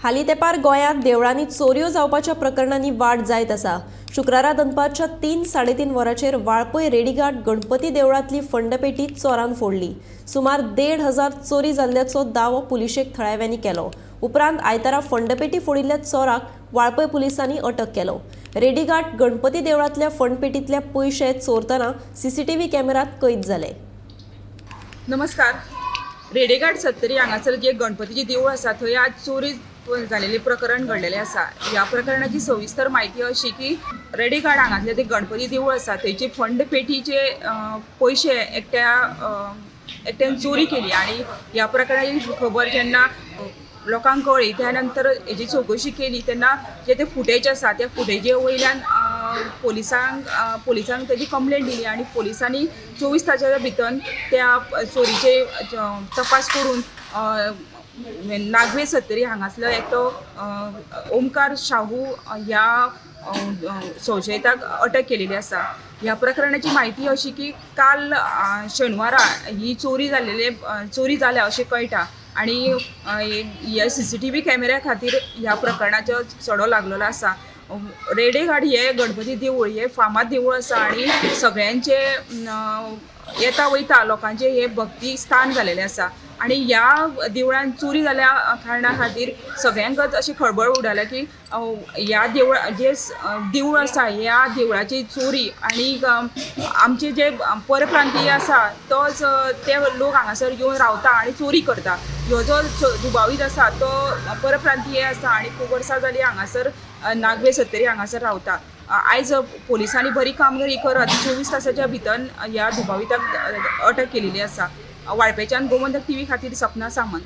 हालीं तेंपार गोंयांत देवळांनी चोरयो जावपाच्या प्रकरणांनी वाड जायत आसा. शुक्रारा दनपारच्या 3-3:30 वरांचेर वाळपय रेडीघाट गणपती देवळांतली फंडपेटी चोरान फोडली. सुमार 1500 चोरी जाल्ल्याचो दावो पुलिशेक थळाव्यांनी केलो. उपरांत आयतारा फंडपेटी फोडिल्ल्या चोराक वाळपय पुलिसांनी अटक केलो. रेडीघाट गणपती देवळांतल्या फंडपेटींतले पयशे चोरतना सीसीटीव्ही कॅमेऱ्यांत कैद जाले. नमस्कार. रेडेघाट सत्तरी हांगासर जे गणपतीचे देवूळ आसा थंय आज चोरी झालेले प्रकरण घडलेले आसा. ह्या प्रकरणाची सविस्तर म्हायती अशी की रेडेघाट हांगासले ते गणपती देवूळ आसा थंयचे फंड पेटीचे पयशे एकट्यान चोरी केली आनी ह्या प्रकरणाची खबर जेन्ना लोकांक कळ्ळी त्या नंतर हेजी चवकशी केली तेन्ना जे ते फुटेज आसा त्या फुटेजे वयल्यान पुलिसांक तेजी कंप्लेंट दिली आनी पुलिसांनी 24 तासाच्या भितर त्या चोरीचे तपास करून नागवे सत्तरी हांगासलो एकटो ओमकार शाहू ह्या संशयिताक अटक केलेली आसा. ह्या प्रकरणाची म्हायती अशी की काल शेनवारा ही चोरी जाल्या अशें कळटा आनी ह्या सीसीटीव्ही कॅमेऱ्या खातीर ह्या प्रकरणाचो सडो लागलेलो आसा. रेडेघाट हे गणपती देवूळ हे फामाद देवूळ आसा आनी सगळ्यांचे येता वयता लोकांचे हे भक्ती स्थान जालेलें आसा आनी ह्या देवळान चोरी जाल्या कारणा खातीर सगळ्यांकच अशी खळबळ उडाल्या की ह्या देवळा जे देवूळ आसा ह्या देवळाची चोरी आनी आमचे जे परप्रांतीय आसा तोच ते लोक हांगासर येवन रावता आनी चोरी करता. ह्यो जो दुबावीत आसा तो परप्रांतीय आसा आनी खूब वर्सां जाली हांगासर नागवे सत्तरी हांगासर रावता. आयज पोलिसांनी बरी कामगिरी करत 24 तासाच्या भितर ह्या दुबाविताक अटक केलेली आसा. वाळपेच्यान गोमंतक टीव्ही खातीर सपना सामंत.